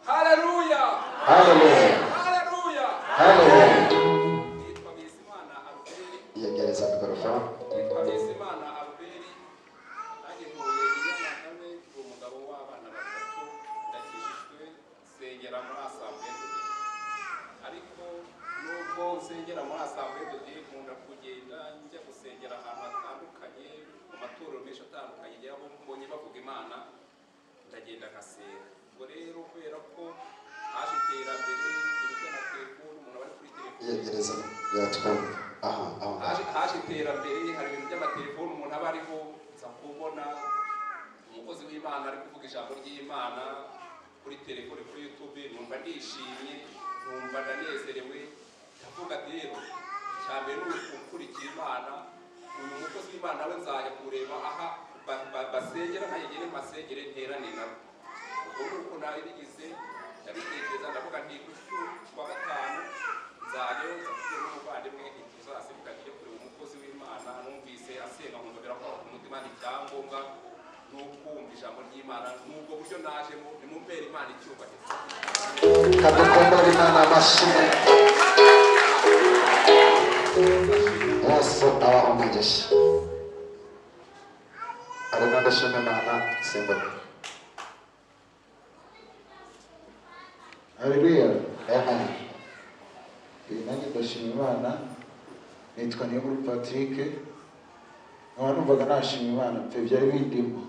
Haleluya! Haleluya! Haleluya! Haleluya! Nitwa Bizimana Albert. Yegereza mikorofone. Nitwa Bizimana Albert, nanjye ntuye i Nyamagabe, ndi umugabo w'abana batatu, ndakijijwe, nsengera muri Assemblée de Dieu. Ariko nubwo nsengera muri Assemblée de Dieu, nkunda kugenda njya gusengera ahantu hatandukanye, mu matorero menshi atandukanye. Njya aho mbonye bavuga Imana, ndagenda nkasenga. Ubwo rero kubera ko haje iterambere, ibintu by'amatelefoni, umuntu aba ari kuri telefoni. Yegereza yatwumva aha aho Haje ngaho. Haje iterambere, hari ibintu by'amatelefoni umuntu aba ariho, nza kubona umukozi w'Imana ari kuvuga ijambo ry'Imana kuri telefoni, kuri YouTube, numva ndishimye, numva ndanezerewe. Ndavuga ati: "Rero icya mbere ni ugukurikira Imana. Uyu mukozi w'Imana we nzajya kureba aha basengera, nkayegere masengere, nterane nabo." Ubwo ni uko nabigize, ndabitekereza, ndavuga nti ku wa gatanu nzajyayo, nza kubwira n'umuvandimwe nti tuzasimbuka tujye kureba umukozi w'Imana. Numvise asenga nkumva birakora ku mutima, ni icyangombwa ni ukumva ijambo ry'Imana. Ni ubwo buryo najemo. Nimumpere Imana icyubahiro. Kadukomere Imana amashyi. Yesu abaha umugisha. Arimo ndashima Imana, simbuka. Haleluya! Amen. Nanjye ndashima Imana. Nitwa Niyonkuru Patrick, nkaba numvaga nashima Imana pe, byari bindimo.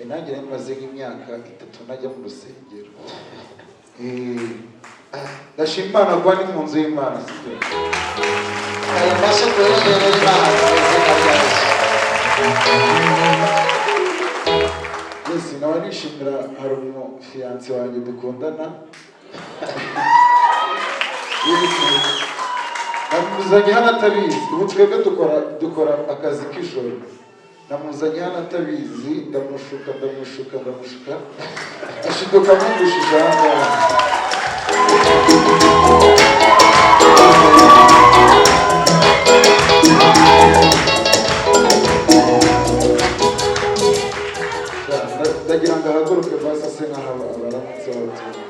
Nanjye nari maze nk'imyaka 3 ntajya mu rusengero. Ndashima Imana kuba ndi mu nzu y'Imana, sibyo? Ayo mashyi tuyongerere Imana mu izina rya Yesu. Yes, nkaba nishimira, hari umufiyanse wanjye dukundana. Yes, namuzanye hano atabizi. Ubu twebwe dukora akazi k'ijoro. Namuzanye hano atabizi, ndamushuka, ndamushuka, ndamushuka, ashiduka amwumvishije aha ngaha. Ndagira ngo ahaguruke basi, ase nkaho abaramutse batuye.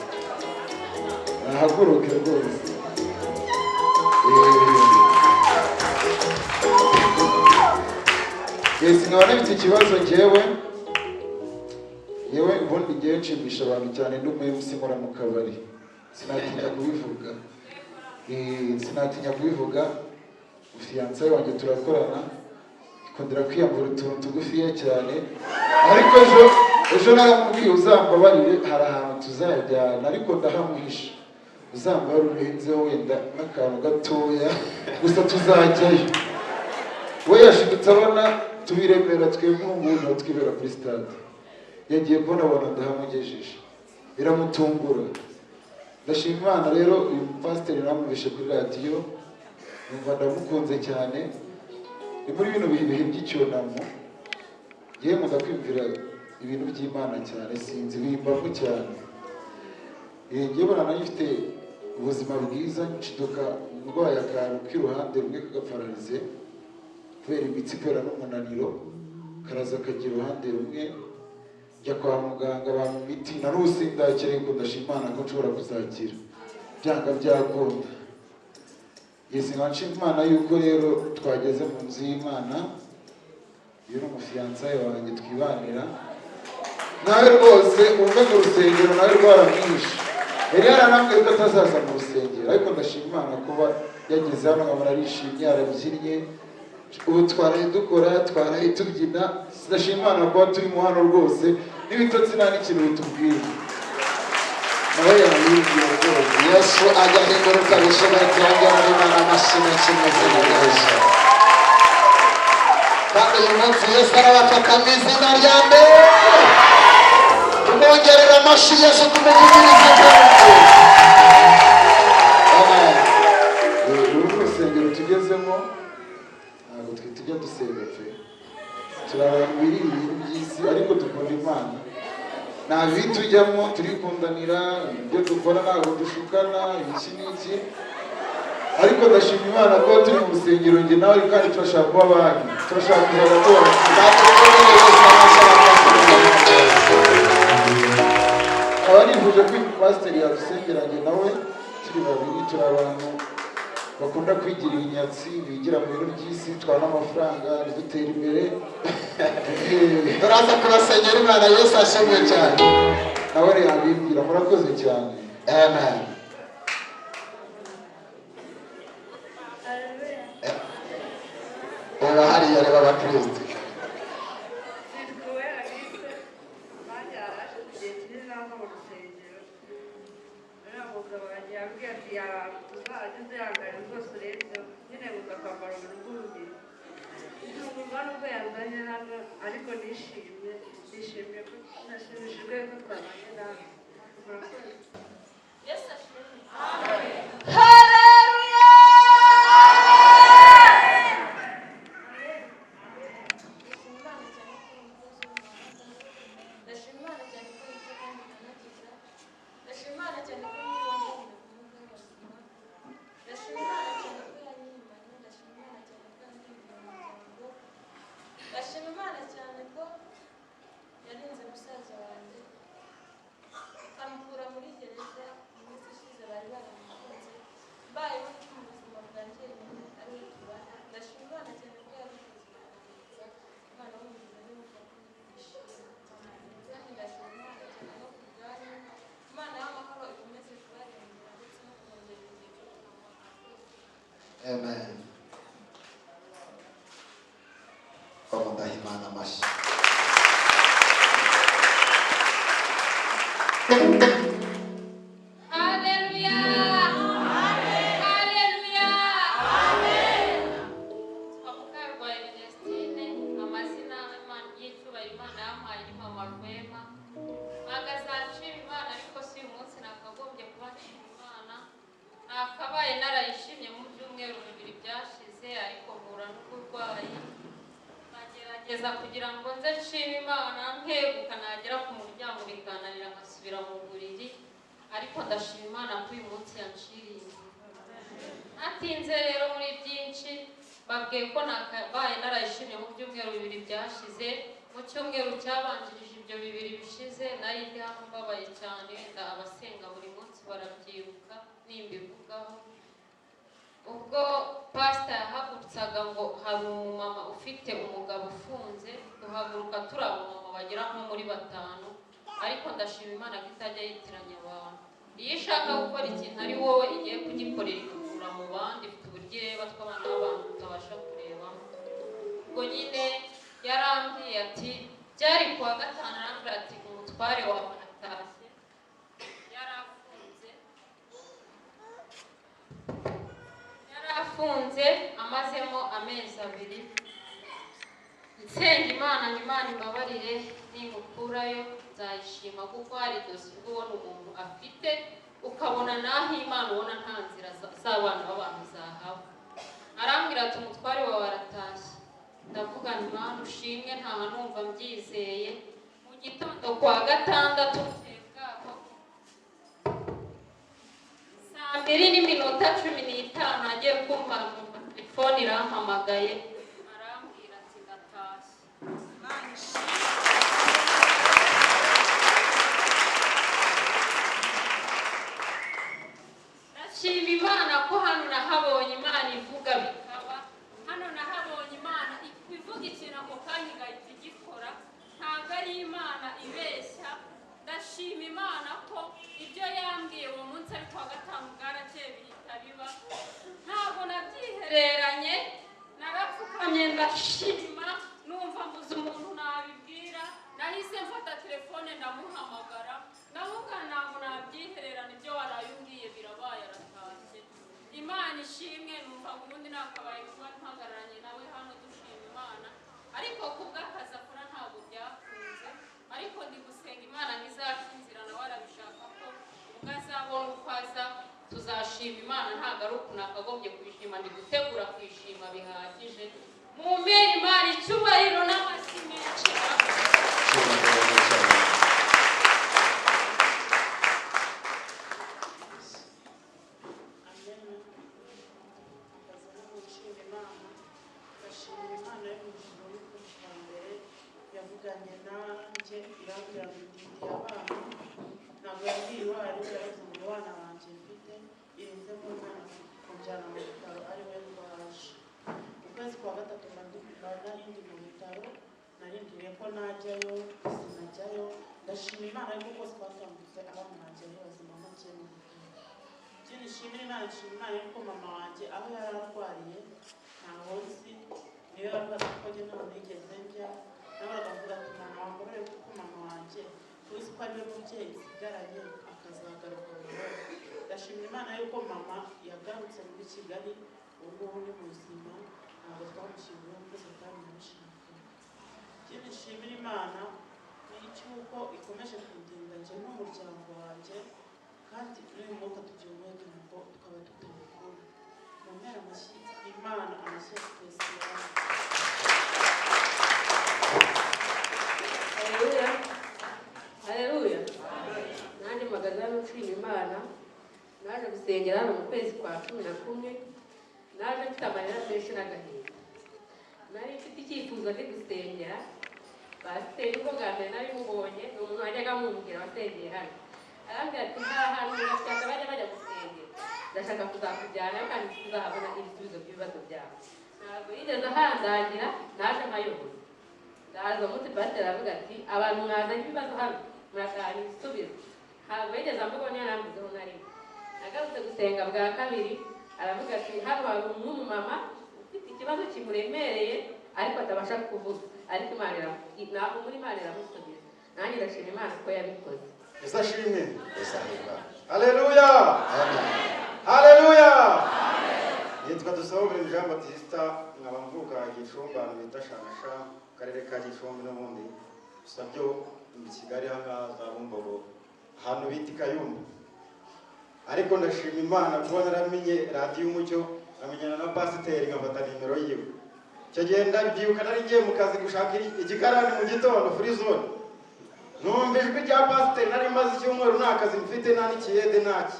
Ahaguruke rwose. Yes, nkaba nafite ikibazo njyewe. Yewe, ubundi ngewe nshimisha abantu cyane, ndi umu MC, nkora mu kabari, sinatinya kubivuga. Sinatinya kubivuga. Fiyanse wanjye turakorana, ikundira kwiyambura utuntu tugufiya cyane, ariko ejo naramubwiye: "Uzambabarire, hari ahantu tuzajyana ariko ndahamwisha, uzambabarire urenzeho wenda n'akantu gatoya gusa, tuzajyayo." We yashidutse abona tubiremera, twebwe ubu ngubu twibera kuri stade. Yagiye kubona abona ndahamugejeje, biramutungura. Ndashima Imana rero, uyu mupasiteri namwumvishe kuri radiyo, numva ndamukunze cyane. Ni muri bino bihe by'icyunamo, ngewe nkunda kwiyumvira ibintu by'Imana cyane, sinzi, bimbamo cyane. Ngewe mbona nayo ifite ubuzima bwiza, nshiduka ndwaye akantu k'iruhande rumwe k'agapararize kubera imitsi, kubera n'umunaniro, karaza kagira uruhande rumwe. Njya kwa muganga bampa imiti, na n'ubu sindakira, ariko ndashima Imana ko nshobora kuzakira byanga byakunda. Yes, nkaba nshima Imana yuko rero twageze mu nzu y'Imana. Uyu ni umufiyansaye wanjye twibanira nawe rwose, umve mu rusengero nawe rwaramwishe. Yari yaranambwiye ko atazaza mu rusengero, ariko ndashima Imana kuba yageze hano, nkabona arishimye, arabyinnye. Ubu twaraye dukora, twaraye tubyina. Ndashima Imana kuba turimo hano rwose, n'ibitotsi nta n'ikintu bitubwiye, nawe yabibwira rwose. Yesu ajya ahinguruka bishoboye, tuyongera Imana amashyi menshi mu izina rya Yesu. Kandi uyu munsi Yesu arabafata mu izina rya mbere. Tumwongerera amashyi Yesu, tumuvugirize impundu. Amen. Uru ni urusengero tugezemo. Ntabwo twe tujya dusenga pe, turi abantu birira ibintu by'isi, ariko dukunda Imana. Nta bibi tujyamo, turikundanira, ibyo dukora ntabwo dushukana, iki n'iki. Ariko ndashima Imana kuba turi mu rusengero njye nawe, kandi turashaka kuba banyu, turashaka kuzajya tubana. Natwe twongerere Yesu amashyi, abakozi. Aba ari Nifuje ko uyu pasiteri yadusengera njye nawe turi babiri. Turi abantu bakunda kwigirira inyatsi, bigira mu bintu by'isi, twana amafaranga ntidutera imbere. Turaza kubasengera Imana. Yesu ashimwe cyane. Nawe yabimbwira. Murakoze cyane. Amen. Reba hariya, reba abakristo. Nitwa Uwera Alice, nanjye hashize igihe kinini nava mu rusengero. Uriya mugabo wanjye yambwiye ati uzajya uzihangane rwose urebye nyine gusa kwambara ubuntu bw'urubyiruko. Ntungurwa n'ubwo yanzanye hano, ariko nishimye, nishimiye ko nashimishijwe ko twabanye nawe. Murakoze. Yesu ashimwe. Haleluya! Ndashima Imana cyane ko uri umukozi w'Imana. Ndashima Imana cyane ko yica kandi ikanakiza. Ndashima Imana cyane ko niba ndi ubuzima. Ndashima Imana cyane ko yanyimanye. Ndashima Imana cyane ko yandindiye umuryango. Ndashima Imana cyane ko yarinze musaza wanjye amukura muri gereza. Mu minsi ishize bari baramufunze, mbayeho mu buzima bwanjye nyine ari we tubana. Ndashima Imana cyane ko yabikoze ikamugenza Imana w'ubuzima n'ubwo nishimye, kandi ndashima Imana cyane no ku bwanyu. Imana y'amahoro ikomeze kubarengera ndetse no kubongerera igihe cyo kurama. Amen. Bamudaha Imana amashyi. Haleluya! Haleluya! Nitwa Mukarwaye Ernestine, amazina y'icyubahiro Imana yampaye ni Mama Rwema. Mpagaze nshima Imana, ariko si uyu munsi nakagombye kuba nshima Imana. Nakabaye narayishimye mu byumweru 2 byashize, ariko mpura n'uburwayi. Nkagerageza kugira ngo nze nshime Imana, nkeguka nagera ku muryango bikananira, nkasubira mu buriri, ariko ndashima Imana ko uyu munsi yanciriye inzira. Ntatinze rero muri byinshi, babwiye ko nakabaye narayishimye mu byumweru 2 byashize. Mu cyumweru cyabanjirije ibyo 2 bishize nari ndi hano mbabaye cyane, wenda abasenga buri munsi barabyibuka nimbivugaho. Ubwo pasita yahagurutsaga ngo hari umumama ufite umugabo ufunze, duhaguruka turi abamama bagera nko muri 5, ariko ndashima Imana ko itajya yitiranya abantu. Iyo ishaka gukora ikintu ari wowe igiye kugikorera, ikakura mu bandi, ifite uburyo ireba tw'abana b'abantu tutabasha kurebamo. Ubwo nyine yarambwiye ati, byari kuwa gatanu, arambwira ati umutware wawe aratashye, yari afunze amazemo amezi 2. Nsenga Imana ngo Imana imbabarire, nimukurayo nzayishima, kuko hari dosiye ubwo ubona umuntu afite ukabona naho Imana ubona nta nzira z'abana b'abantu zahaba. Arambwira ati umutware wawe aratashye. Ndavuga nti Imana ushimwe, ntaha numva mbyizeye. Mu gitondo kwa gatandatu bukeye bwaho, saa 2:15, agiye kumva telefone irampamagaye, arambwira ati ndatashye. Ndashima Imana ko hano nahabonye Imana ivuga bikaba. Hano nahabonye Imana ivuga ikintu ako kanya igahita igikora, ntabwo ari Imana ibeshya. Ndashima Imana ko ibyo yambwiye uwo munsi ari kuwa gatanu bwarakeye bihita biba. Ntabwo nabyihereranye, narapfukamye ndashima, numva mbuze umuntu nabibwira. Nahise mfata telefone ndamuhamagara, ndamubwira ntabwo nabyihererana, ibyo waraye umbwiye birabaye, aratashye. Imana ishimwe. Numva ubundi nakabaye kuba mpagararanye nawe hano dushima Imana, ariko kubw'akazi akora ntabwo byakunze, ariko ndi gusenga Imana ngo izace inzira, nawe arabishaka ko ubwo azabona uko aza tuzashima Imana. Ntabwo ari uku nakagombye kuyishima, ndi gutegura kuyishima bihagije. Mumpere Imana icyubahiro n'amashyi menshi. Amen. Ndashima Imana, ndashimira Imana yo mu ijuru y'ukuri. Bwa mbere yavuganye nanjye irambwira ngo ndindiye abana, ntabwo yambwiye Ko najyayo sinajyayo. Ndashima Imana yuko kose twatambutse, abana banjye ari bazima, ntagiye mu bitaro. Ikindi nshimira Imana, nshima Imana yuko mama wanjye aho yari arwariye ntaho nzi, niyo yavugaga ko njye ntaho nigeze njya. Nahoraga mvuga ati: "Mama wambabarire, kuko mama wanjye tuzi ko ariwe mubyeyi nsigaranye, akazagaruka mu rugo." Ndashimira Imana yuko mama yagarutse muri Kigali, ubu ngubu ni muzima, ntabwo twamushyinguye kuko Satani yabishaka. Ikindi nshimira Imana ni icy'uko ikomeje kundinda njye n'umuryango wanjye, kandi n'uyu mwuka tugihumeka ntabwo tukaba tutawukura. Mumpere amashyi Imana, amashyi ya spécial. Haleluya, haleluya! Nanjye mpagaze hano nshima Imana. Naje gusengera hano mu kwezi kwa 11. Naje mfite amarira menshi n'agahinda. Nari mfite icyifuzo ndi gusengera pasiteri. Ubwo bwa mbere nari mubonye, ni umuntu wajyaga amubwira wasengeye hano, arambwira ati: "Nta hantu mu Gasyata bajya bajya gusengera, ndashaka kuzakujyanayo kandi tuzahabona ibisubizo by'ibibazo byawe." Ntabwo yigeze ahandangira, naje nkayoboza. Ndaza umunsi pasiteri aravuga ati: "Abantu mwazanye ibibazo hano muratahana ibisubizo." Ntabwo yigeze amvuga, niyo yaramvuzeho na rimwe. Nagarutse gusenga bwa kabiri, aravuga ati: "Hano hari umumama ufite ikibazo kimuremereye ariko atabasha kuvuga, ariko Imana ntabwo muri Imana iramusubiza." Nanjye ndashima Imana ko yabikoze. Yesu ashimwe. Yesu ahimbawe. Haleluya. Amen. Haleluya. Nitwa Dusabumuremyi Jean Baptiste, nkaba mvuka Gicumbi, ahantu bita Shangasha, mu karere ka Gicumbi n'ubundi, gusa byo ni Kigali, aha ngaha za Bumbogo, ahantu bita i Kayumba. Ariko ndashima Imana kuba naramenye Radiyo Umucyo, nkamenyana na pasiteri, nkafata nimero yiwe. Icyo gihe ndabyibuka, nari ngiye mu kazi gushaka igikarani mu gitondo, free zone, numva ijwi rya pasiteri. Nari maze icyumweru nta kazi mfite, nta n'ikiyede, ntaki.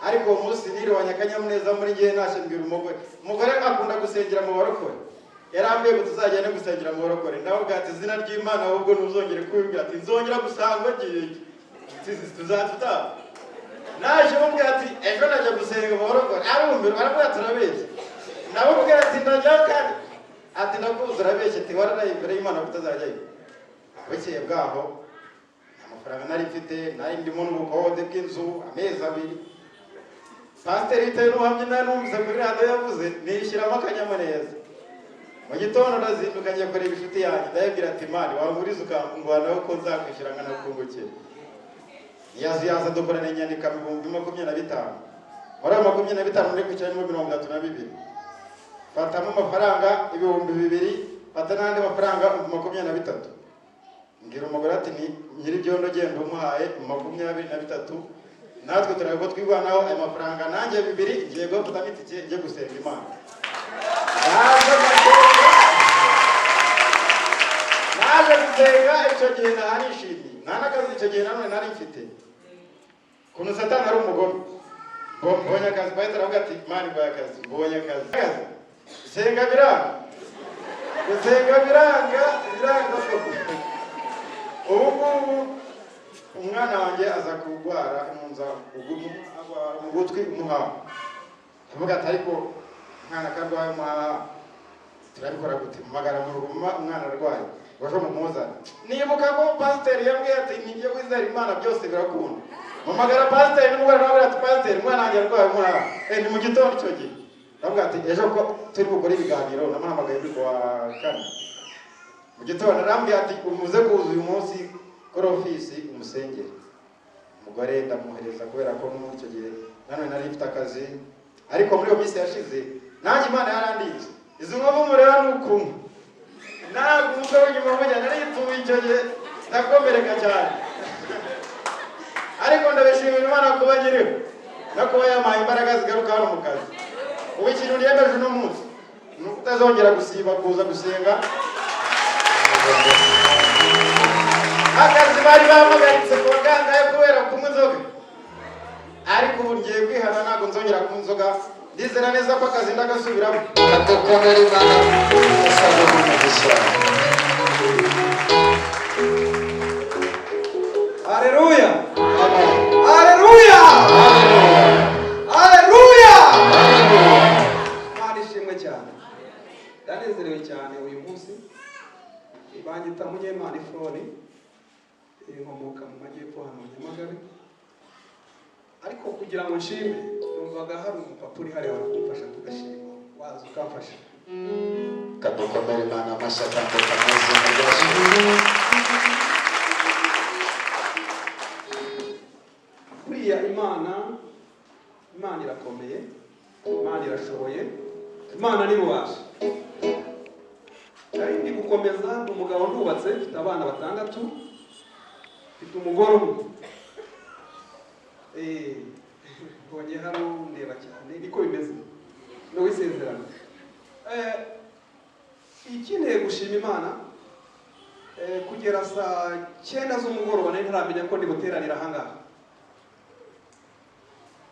Ariko uwo munsi niriwanye akanyamuneza muri ngewe, ntashye mbwira umugore. Umugore akunda gusengera mu barokore, yarambwiye ngo tuzagende gusengera mu barokore. Ndamubwira ati: "Izina ry'Imana ahubwo ntuzongere kubibwira." Ati: "Nzongera gusanga ngiye tuzatutaha." Naje mubwira ati: "Ejo najya gusenga mu barokore." Arumirwa, aravuga ati: "Urabeshya." Ndamubwira ati: "Ndajyayo." Kandi ati: "Ndakuzi, urabeshya." Ati: "Wararaye imbere y'Imana ko utazajyayo." Bukeye bwaho, nta mafaranga nari mfite, nari ndimo n'ubukode bw'inzu amezi 2. Pasiteri, bitewe n'ubuhamya nari numvise kuri radiyo yavuze, nishyiramo akanyamuneza. Mu gitondo ndazinduka ngiye kureba inshuti yanjye, ndayibwira ati: "Mani, wanguriza ukangwanaho ko nzakwishyura nkanakungukira." Yaza dukorana inyandiko 25,000. Muri ayo 25 muri kwishyuramo 32, fatamo amafaranga 2000, fata n'andi mafaranga 23,000. Mbwira umugore ati: "Ni nyir'ibyondo, genda umuhaye 23, natwe turebe ko twirwanaho ayo mafaranga, nanjye bibiri ngiye gufatamo itike njye gusenga Imana." Naje gusenga, naje gusenga. Icyo gihe nta nishimiye, nta n'akazi icyo gihe nanone nari mfite. Ukuntu Satani ari umugome! Mbonye akazi, bahita aravuga ati: "Imana iguhaye akazi." Mbonye akazi, gusenga biranga, gusenga biranga, biranga koko. Ubu ngubu umwana wanjye aza kurwara umunza mu gutwi, umuhaha. Ndavuga ati: "Ariko umwana akarwaye umuhaha, turabikora gute?" Mpamagara mu rugo: "Umwana arwaye, ngo mumuzane." Nibuka ko pasiteri yambwiye ati: "Nijye wizera Imana, byose birakunda." Mpamagara pasiteri nimugoroba, nawe ati: "Pasiteri, umwana wanjye arwaye umuhaha." Ni mu gitondo icyo gihe. Ndavuga ati: "Ejo ko turi bukore ibiganiro." Namuhamagaye kuri kuwa kane mu gitondo, arambwira ati: "Umuze kuza uyu munsi kuri ofisi umusengere." Umugore ndamwohereza, kubera ko n'ubu icyo gihe nanone nari mfite akazi. Ariko muri iyo minsi yashize nanjye Imana yarandinze. Izi nkovu mureba ni ukumwe, ntabwo umutwe w'inyuma mujya, narituye icyo gihe ndakomereka cyane. Ariko ndabishimira Imana kuba nkiriho no kuba yampaye imbaraga zigaruka hano mu kazi. Ubu ikintu niyemeje uno munsi ni ukutazongera gusiba kuza gusenga. Akazi bari bampagaritse ku bagangaye kubera kunywa inzoga, ariko ubu ngiye kwihana, ntabwo nzongera kunywa inzoga. Ndizera neza ko akazi ndagasubiramo. Kadukomere Imana, asabe umugisha. Haleluya! Amen. Haleluya! Haleluya. Haleluya! Haleluya. Imana ishimwe cyane. Ndanezerewe cyane uyu munsi. Banyita Munyemana. Muhayimana Efroni, nkomoka mu majyepfo hano Nyamagabe. Ariko kugira ngo nshime, numvaga hari umupapa uri hariya wakumfasha tugashima, waza ukamfasha. Kadukomere Imana amashyi atambuka mu izina rya Yesu. Buriya Imana irakomeye, Imana irashoboye, Imana ni rubasha. Nari ndi gukomeza, ndi umugabo ndubatse, mfite abana 6, mfite umugore umwe. Mbonye hano ndeba cyane niko bimeze ni uw'isezerano. Ikinteye gushima Imana, kugera saa 9 z'umugoroba nari ntaramenya ko ndi buteranira aha ngaha.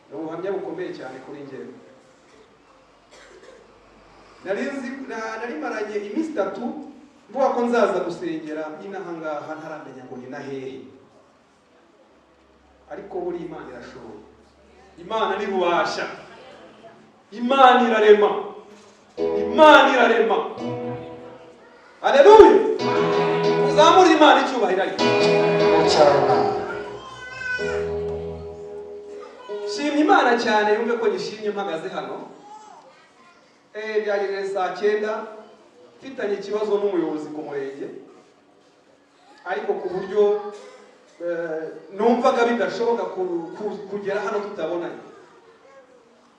Ni ubuhamya bukomeye cyane kuri njyewe. Nari maranye iminsi 3 mvuga ko nzaza gusengera inaha ngaha, ntaramenya ngo ni na hehe. Ariko buri Imana irashoboye, Imana ni rubasha, Imana irarema, Imana irarema. Haleluya! Uzamure Imana icyubahiro ariko. Shimye Imana cyane, yumve ko nyishimye mpagaze hano. Byagejeje saa 9 mfitanye ikibazo n'umuyobozi ku murenge, ariko ku buryo numvaga bidashoboka kugera hano tutabonanye.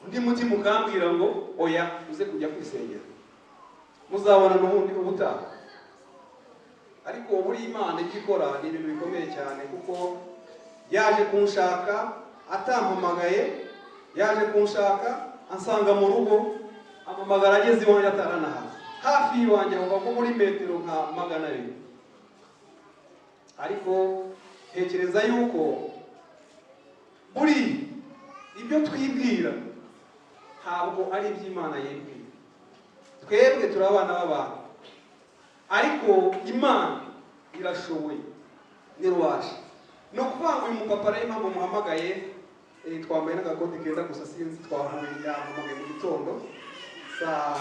Undi mutima ukambwira ngo oya, uze kujya kwisengera, muzabona n'ubundi ubutaha. Ariko buri Imana ibyo ikora ni ibintu bikomeye cyane, kuko yaje kunshaka atampamagaye, yaje kunshaka ansanga mu rugo, ampamagara ageze iwanjye ataranahaza, hafi y'iwanjye aho nko muri metero nka 200. Ariko ntekereza yuko buri ibyo twibwira ntabwo ari iby'Imana yibwira. Twebwe turi abana b'abantu, ariko Imana irashoboye, ni rubasha. Ni ukuvuga ngo uyu mupapa rero impamvu muhamagaye, twambaye n'agakoti kenda gusa, sinzi, twahuye yampamagaye mu gitondo saa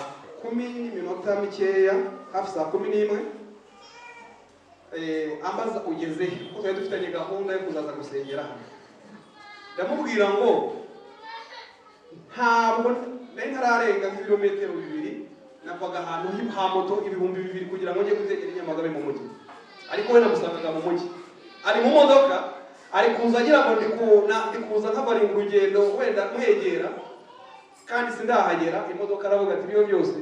10 n'iminota mikeya, hafi saa 11, ambaza ugeze he, kuko twari dufitanye gahunda yo kuzaza gusengera hano. Ndamubwira ngo ntabwo nari ntararenga nk'ibirometero 2, navaga ahantu ha moto 2000 kugira ngo njye gutegera i Nyamagabe mu mujyi. Ariko we namusangaga mu mujyi ari mu modoka, ari kuza agira ngo ndi kuza nkavaringa urugendo wenda mwegera, kandi sindahagera. Imodoka aravuga ati ibyo byose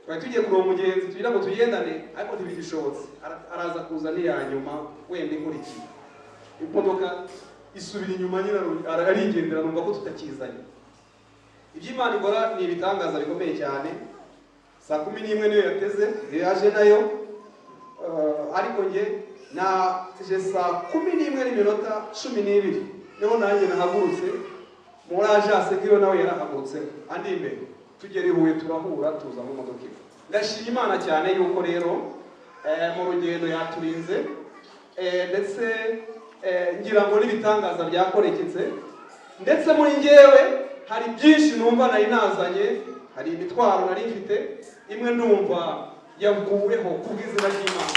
twari tugiye kureba umugenzi tugira ngo tugendane, ariko ntibigishobotse. Araza kuza ni ya nyuma wenda inkurikiye. Imodoka isubira inyuma nyine, arigendera, numva ko tutakizanye. Ibyo Imana ikora ni ibitangaza bikomeye cyane. Saa 11 niyo yateze, niyo yaje nayo. Ariko njye naje saa 11 n'iminota 12 niho nanjye nahagurutse muri agence nk'iyo nawe yarahagurutse andi imbere, tugera i Huye turahura, tuza mu modoka imwe. Ndashima Imana cyane yuko rero mu rugendo yaturinze, ndetse ngira ngo n'ibitangaza byakoreketse, ndetse muri njyewe hari byinshi numva nari nazanye, hari imitwaro nari mfite imwe ndumva yaguweho kubw'izina ry'Imana.